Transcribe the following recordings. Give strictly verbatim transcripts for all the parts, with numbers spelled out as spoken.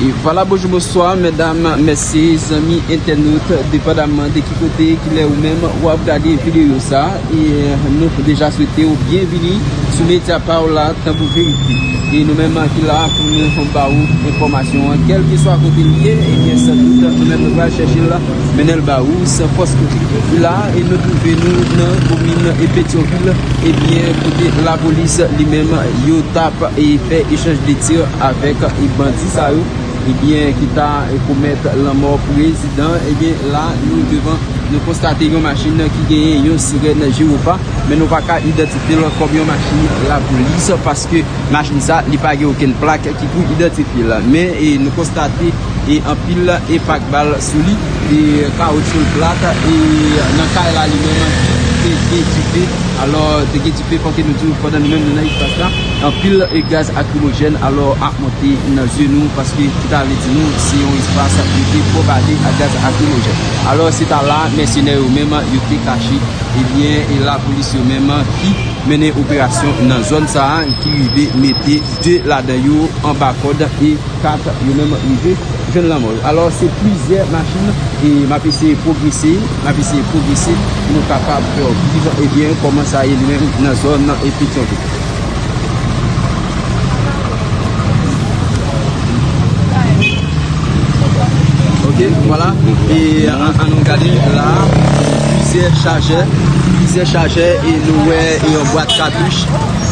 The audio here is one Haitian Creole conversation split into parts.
E vwala, bonjou, bonswa, medam, mesye, zanmi entènot, depandaman de ki kote, ki lè ou menm w ap gade videyo sa, e nou deja swete w byenvini sou medya pa w la, Tanbou Verite. E nou menm ki la pou nou ba ou enfòmasyon an, kèlkeswa kote li ye, ebyen, san dout, nou menm nou pral chèche l, mennen l ba ou, san fòs kote. E la, e nou twouve nou nan komin e Petyonvil, ebyen, kote lapolis li menm, yo t ap e fè echanj de tir avèk e bandi sa yo, ebyen, ki ta e komèt lanmò prezidan. Ebyen, la, nou devan, nou konstate yon machin ki genyen yon sirèn jiwofa, men nou pa ka idantifye l kòm yon machin lapolis, paske machin sa, li pa gen okenn plak ki pou idantifye l. Men, e nou konstate e anpil e pak bal sou li, e kawoutchou l plat, e nan kay la li menm te gen dife. Alò, te gen dife, fòk nou di w, pandan nou menm nou nan espas la, anpil e gaz lakrimojèn, alò, ap monte nan zye nou, paske ki ta vle di nou, se yon espas ki te bonbade ak gaz lakrimojèn. Alò, se ta la, mèsenè yo menm, yo te kache, ebyen, e lapolis yo menm ki mennen operasyon nan zòn sa a, ki rive mete de ladan yo anba kòd e kat yo menm rive jwenn lanmò yo. Alò, se plizyè machin, e m ap eseye pwogrese, m ap eseye pwogrese pou nou kapab fè w viv, ebyen, kòman sa ye li menm nan zòn nan e Petyonvil. Ok, vwala. E an, an nou gade la, plizyè chajè, plizyè chajè, e nou wè e yon bwat katouch,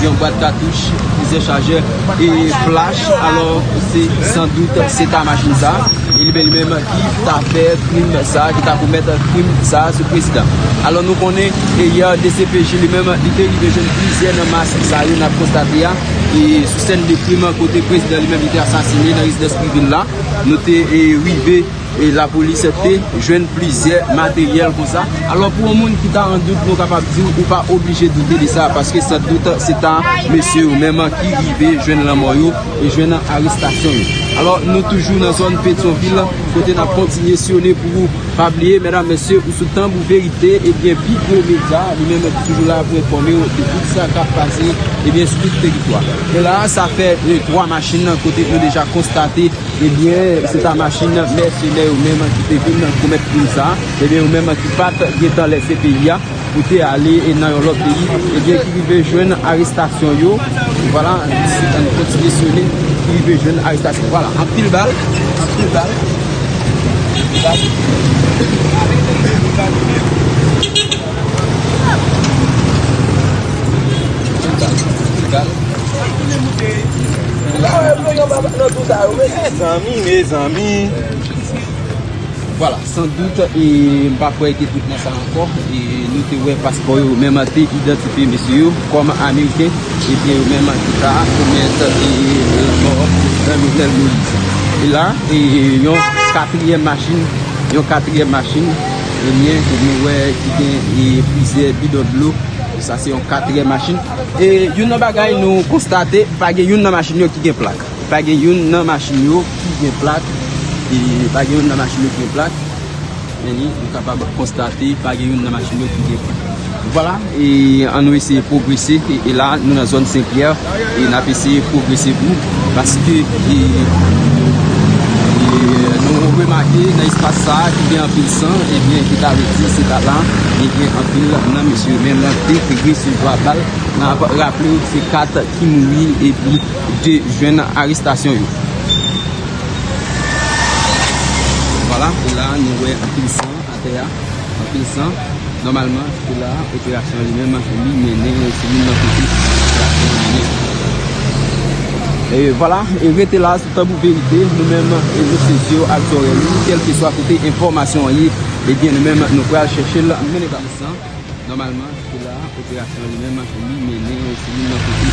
yon bwat katouch, plizyè chajè, e flach. Alò, se san dout, se ta machin sa. E li menm, li menm ki ta fè krim sa, ki ta komèt krim sa sou prezidan. Alò, nou konnen, e yè, D C P J li menm, li te rive jwenn plizyè nan mas sa yo n ap konstate a, e sou sèn de krim, kote prezidan li menm, li te asasine nan rezidans prive l la. Nou te, e, rive, e lapolis te jwenn plizyè materyèl konsa. Alò, pou yon moun ki ta an dout, nou kapab di w, ou pa oblije doute de sa, paske san dout, se ta mesye yo menm ki rive jwenn lanmò yo e jwenn arestasyon yo. Alò, nou toujou nan zòn Petyonvil, kote n ap kontinye siyone pou ou. Pa bliye, medam, mesye, ou sou Tanbou Verite, ebyen, pi gwo medya, li menm ki toujou la pou enfòme w de tout sa k ap pase, ebyen, sou tout teritwa. E la, sa fè, e, twa machin nan kote nou deja konstate, ebyen, se ta machin mèsenè yo menm ki te vin komèt krim sa, ebyen, yo menm ki pa t gentan lèse peyi a pou te ale, e, nan yon lòt peyi, ebyen, ki rive jwenn arestasyon yo. Vwala, ann kontinye siyone, ki rive jwenn arestasyon. Vwala, anpil bal, anpil bal. Mezanmi, mezanmi. Vwala, san dout, e m pa kwè ke tout nan sa ankò, e nou te wè paspò yo menm te idantifye mesye yo kòm ameriken, ebyen yo menm ki ta komèt, e, lanmò prezidan Jovenel Moïse. E la, e, yon katriyèm machin, yon katriyèm machin, ebyen, nou wè ki gen, e, plizyè bidon dlo. Sa se yon katriyèm machin. E youn nan bagay nou konstate, pa gen youn nan machin yo ki gen plak. Pa gen youn nan machin yo ki gen plak. E pa gen youn nan machin yo ki gen plak. Men li, nou kapab konstate, pa gen youn nan machin yo ki gen plak. Vwala, e ann nou eseye pwogrese. E, e la, nou nan zòn Sen Pyè, e n ap eseye pwogrese pou, paske, e, e nou remake nan espas sa a ki gen anpil san, ebyen, ki ta vle di se ta la, ebyen, anpil nan mesye yo menm te resevwa bal. N ap raple w, se kat ki mouri epi de jwenn arestasyon yo. Vwala, e la, nou wè anpil san atè a, anpil san. Nòmalman, se la operasyon li menm, li mennen, se youn nan kote operasyon li mennen. E vwala, e rete la sou Tanbou Verite, nou menm, e nou se zye w ak zòrèy ou, kèlkeswa kote enfòmasyon an ye, ebyen, nou menm, nou pral chèche l, mennen ba nou san. Nòmalman, se la operasyon li menm, li mennen, se youn nan kote